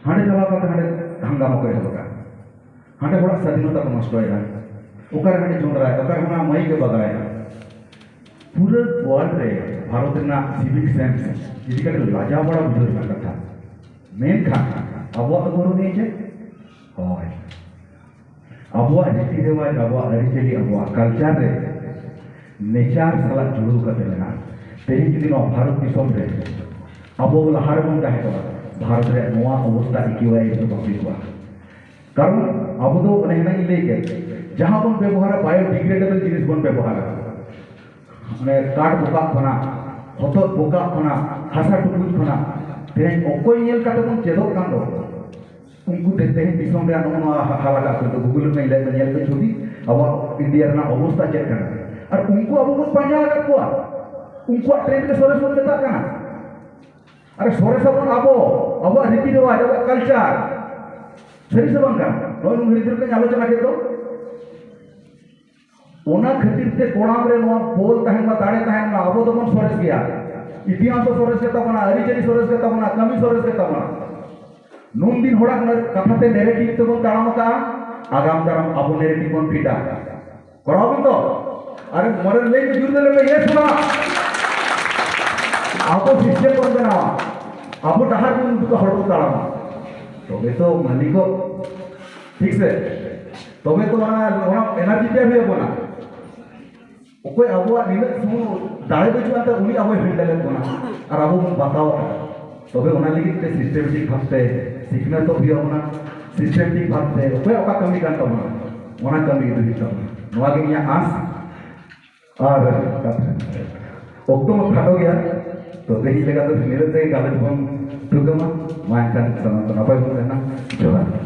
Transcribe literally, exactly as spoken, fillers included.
ᱦᱟᱸᱰᱮ ᱪᱟᱞᱟᱣ ᱠᱟᱛᱮ ᱦᱟᱸᱰᱮ ᱦᱟᱝᱜᱟᱢᱟ ᱠᱚ ᱮᱦᱚᱵ ᱟᱠᱟᱫ, ᱦᱟᱸᱰᱮ ᱦᱚᱲᱟᱜ ᱥᱟᱫᱷᱤᱱᱚᱛᱟ ᱠᱚ ᱱᱚᱥᱴᱚᱭᱮᱫᱟ, ᱚᱠᱟᱨᱮ ᱦᱟᱸᱰᱮ ᱡᱚᱸᱰᱨᱟᱭ, ᱚᱠᱟᱨᱮ ᱚᱱᱟ ᱢᱟᱹᱭᱤᱠ ᱮ ᱵᱟᱜᱟᱭ᱾ ᱯᱩᱨᱟᱹ ᱣᱟᱨᱞᱰ ᱨᱮ ᱵᱷᱟᱨᱚᱛ ᱨᱮᱱᱟᱜ ᱥᱤᱵᱷᱤᱠ ᱥᱮᱱᱥ ᱤᱫᱤ ᱠᱟᱛᱮ ᱞᱟᱡᱟᱣ ᱵᱟᱲᱟ ᱵᱩᱡᱷᱟᱹᱣ ᱨᱮᱱᱟᱜ ᱠᱟᱛᱷᱟ᱾ ᱢᱮᱱᱠᱷᱟᱱ ᱟᱵᱚᱣᱟᱜ ᱫᱚ ᱜᱚᱨᱚᱵᱽ ᱱᱤᱭᱮ ᱪᱮᱫ? ᱦᱳᱭ, ᱟᱵᱚᱣᱟᱜ ᱨᱤᱛᱤ ᱨᱮᱣᱟᱡᱽ, ᱟᱵᱚᱣᱟᱜ ᱟᱹᱨᱤᱪᱟᱹᱞᱤ, ᱟᱵᱚᱣᱟᱜ ᱠᱟᱞᱪᱟᱨ ᱨᱮ ᱱᱮᱪᱟᱨ ᱥᱟᱞᱟᱜ ᱡᱩᱲᱟᱹᱣ ᱠᱟᱛᱮ ᱢᱮᱱᱟᱜᱼᱟ᱾ ᱛᱮᱦᱮᱧ ᱡᱩᱫᱤ ᱱᱚᱣᱟ ᱵᱷᱟᱨᱚᱛ ᱫᱤᱥᱚᱢ ᱨᱮ ᱟᱵᱚ ᱞᱟᱦᱟ ᱨᱮᱵᱚᱱ ᱛᱟᱦᱮᱸ ᱠᱚᱜᱼᱟ, ᱵᱷᱟᱨᱚᱛ ᱨᱮᱭᱟᱜ ᱱᱚᱣᱟ ᱚᱵᱚᱥᱛᱟ ᱤᱠᱤᱣᱟᱭ ᱫᱚ ᱵᱟᱝ ᱦᱩᱭ ᱠᱚᱜᱼᱟ᱾ ᱠᱟᱨᱚᱱ ᱟᱵᱚ ᱫᱚ ᱚᱱᱮ ᱦᱮᱱᱟᱜ ᱤᱧ ᱞᱟᱹᱭ ᱠᱮᱫ, ᱡᱟᱦᱟᱸ ᱵᱚᱱ ᱵᱮᱵᱚᱦᱟᱨᱟ, ᱵᱟᱭᱳᱰᱤᱜᱨᱮᱰᱮᱵᱚᱞ ᱡᱤᱱᱤᱥ ᱵᱚᱱ ᱵᱮᱵᱚᱦᱟᱨᱟ᱾ ᱚᱱᱮ ᱠᱟᱴ ᱵᱚᱠᱟᱜ ᱠᱷᱚᱱᱟᱜ, ᱦᱚᱛᱚᱫ ᱵᱚᱠᱟᱜ ᱠᱷᱚᱱᱟᱜ, ᱦᱟᱥᱟ ᱴᱩᱠᱩᱡ ᱠᱷᱚᱱᱟᱜ, ᱛᱮᱦᱮᱧ ᱚᱠᱚᱭ ᱧᱮᱞ ᱠᱟᱛᱮ ᱵᱚᱱ ᱪᱮᱫᱚᱜ ᱠᱟᱱ ᱫᱚ? ᱩᱱᱠᱩ ᱛᱮ ᱛᱮᱦᱮᱧ ᱫᱤᱥᱚᱢ ᱨᱮᱭᱟᱜ ᱱᱚᱜᱼᱚ ᱱᱚᱣᱟ ᱦᱟ-, ᱦᱟᱞᱟᱠᱟ ᱠᱚ ᱜᱩᱜᱩᱞ ᱨᱮ ᱧᱮᱞ ᱯᱮ, ᱧᱮᱞ ᱯᱮ ᱪᱷᱚᱵᱤ, ᱟᱵᱚᱣᱟᱜ ᱤᱱᱰᱤᱭᱟ ᱨᱮᱱᱟᱜ ᱚᱵᱚᱥᱛᱟ ᱪᱮᱫ ᱠᱟᱱᱟ᱾ ᱟᱨ ᱩᱱᱠᱩ ᱟᱵᱚ ᱵᱚᱱ ᱯᱟᱸᱡᱟ ᱟᱠᱟᱫ ᱠᱚᱣᱟ, ᱩᱱᱠᱩᱣᱟᱜ ᱴᱨᱮᱱᱰ ᱜᱮ ᱥᱚᱨᱮᱥ ᱵᱚᱱ ᱢᱮᱛᱟᱜ ᱠᱟᱱᱟ᱾ ᱟᱨ ᱥᱚᱨᱮᱥ ᱟᱵᱚᱱ ᱟᱵᱚ, ᱟᱵᱚᱣᱟᱜ ᱨᱤᱛᱤ ᱨᱮᱣᱟᱡᱽ, ᱟᱵᱚᱣᱟᱜ ᱠᱟᱞᱪᱟᱨ, ᱥᱟᱹᱨᱤ ᱥᱮ ᱵᱟᱝ ᱠᱟᱱᱟ? ᱱᱚᱜᱼᱚᱭ ᱱᱩᱱ ᱜᱷᱟᱹᱲᱤᱡ ᱫᱷᱚᱨᱮ ᱯᱮ ᱟᱞᱳᱪᱚᱱᱟ ᱠᱮᱫ ᱫᱚ᱾ ᱚᱱᱟ ᱠᱷᱟᱹᱛᱤᱨ ᱛᱮ ᱠᱚᱲᱟᱢ ᱨᱮ ᱱᱚᱣᱟ ᱵᱚᱞ ᱛᱟᱦᱮᱱ ᱢᱟ, ᱫᱟᱲᱮ ᱛᱟᱦᱮᱱ ᱢᱟ, ᱟᱵᱚ ᱫᱚᱵᱚᱱ ᱥᱚᱨᱮᱥ ᱜᱮᱭᱟ᱾ ᱤᱛᱤᱦᱟᱥ ᱦᱚᱸ ᱥᱚᱨᱮᱥ ᱜᱮ ᱛᱟᱵᱚᱱᱟ, ᱟᱹᱨᱤᱪᱟᱹᱞᱤ ᱥᱚᱨᱮᱥ ᱜᱮ ᱛᱟᱵᱚᱱᱟ, ᱠᱟᱹᱢᱤ ᱥᱚᱨᱮᱥ ᱜᱮ ᱛᱟᱵᱚᱱᱟ᱾ ᱱᱩᱱ ᱫᱤᱱ ᱦᱚᱲᱟᱜ ᱱᱟᱨ-, ᱠᱟᱛᱷᱟ ᱛᱮ ᱱᱮᱨᱮᱴᱤᱵᱷ ᱛᱮᱵᱚᱱ ᱛᱟᱲᱟᱢ ᱟᱠᱟᱫᱼᱟ, ᱟᱜᱟᱢ ᱫᱟᱨᱟᱢ ᱟᱵᱚ ᱱᱮᱨᱮᱴᱤᱵᱷ ᱵᱚᱱ ᱯᱷᱤᱴᱟ᱾ ᱠᱚᱨᱟᱣ ᱵᱚᱱ ᱛᱚ? ᱟᱨᱮ ᱢᱚᱱᱮ ᱞᱟᱹᱭ ᱢᱮ, ᱡᱩᱨ ᱫᱮ ᱞᱟᱹᱭ ᱢᱮ, yes ᱵᱟᱝ? ᱟᱵᱚ ᱥᱤᱥᱴᱮᱢ ᱵᱚᱱ ᱵᱮᱱᱟᱣᱟ, ᱟᱵᱚ ᱰᱟᱦᱟᱨ ᱵᱚᱱ ᱩᱫᱩᱜᱟ, ᱦᱚᱲ ᱵᱚᱱ ᱛᱟᱲᱟᱢᱟ, ᱛᱚᱵᱮ ᱛᱚ ᱢᱟᱹᱞᱤᱠᱚᱜ, ᱴᱷᱤᱠ ᱥᱮ? ᱛᱚᱵᱮ ᱛᱚ ᱚᱱᱟ, ᱚᱱᱟ ᱮᱱᱟᱨᱡᱤ ᱛᱮᱭᱟᱨ ᱦᱩᱭ ᱟᱵᱚᱱᱟ᱾ ᱚᱠᱚᱭ ᱟᱵᱚᱣᱟᱜ ᱱᱤᱱᱟᱹᱜ ᱥᱚᱢᱚᱭ ᱫᱟᱲᱮ ᱵᱟᱹᱪᱩᱜ ᱟᱱ ᱛᱟᱭ, ᱩᱱᱤ ᱟᱵᱚᱭ ᱦᱮᱱᱰᱮᱞᱮᱫ ᱵᱚᱱᱟ ᱟᱨ ᱟᱵᱚ ᱵᱚᱱ ᱵᱟᱛᱟᱣ ᱟᱠᱟᱫᱟ᱾ ᱛᱚᱵᱮ ᱚᱱᱟ ᱞᱟᱹᱜᱤᱫ ᱛᱮ ᱥᱤᱥᱴᱮᱢᱮᱴᱤᱠ ᱵᱷᱟᱵᱽᱛᱮ ᱥᱤᱠᱷᱱᱟᱹᱛᱚᱜ ᱦᱩᱭᱩᱜ ᱟᱵᱚᱱᱟ᱾ ᱥᱤᱥᱴᱮᱢᱮᱴᱤᱠ ᱵᱷᱟᱵᱽᱛᱮ ᱚᱠᱚᱭᱟᱜ ᱚᱠᱟ ᱠᱟᱹᱢᱤ ᱠᱟᱱ ᱛᱟᱵᱚᱱᱟ, ᱚᱱᱟ ᱠᱟᱹᱢᱤ ᱤᱫᱤ ᱦᱩᱭᱩᱜ ᱛᱟᱵᱚᱱᱟ᱾ ᱱᱚᱣᱟ ᱜᱮ ᱤᱧᱟᱹᱜ ᱟᱸᱥ᱾ ᱟᱨ ᱚᱠᱛᱚ ᱢᱟ ᱠᱷᱟᱴᱚ ᱜᱮᱭᱟ, ᱛᱚ ᱛᱮᱦᱮᱧ ᱞᱮᱠᱟ ᱫᱚ ᱱᱤᱱᱟᱹᱜ ᱛᱮᱜᱮ ᱜᱟᱞᱚᱪ ᱵᱚᱱ ᱛᱷᱩᱠᱟᱹᱢᱟ᱾ ᱢᱟ ᱮᱱᱠᱷᱟᱱ ᱥᱟᱱᱟᱢ ᱠᱚ ᱱᱟᱯᱟᱭ ᱵᱚᱱ ᱛᱟᱦᱮᱱᱟ᱾ ᱡᱚᱦᱟᱨ᱾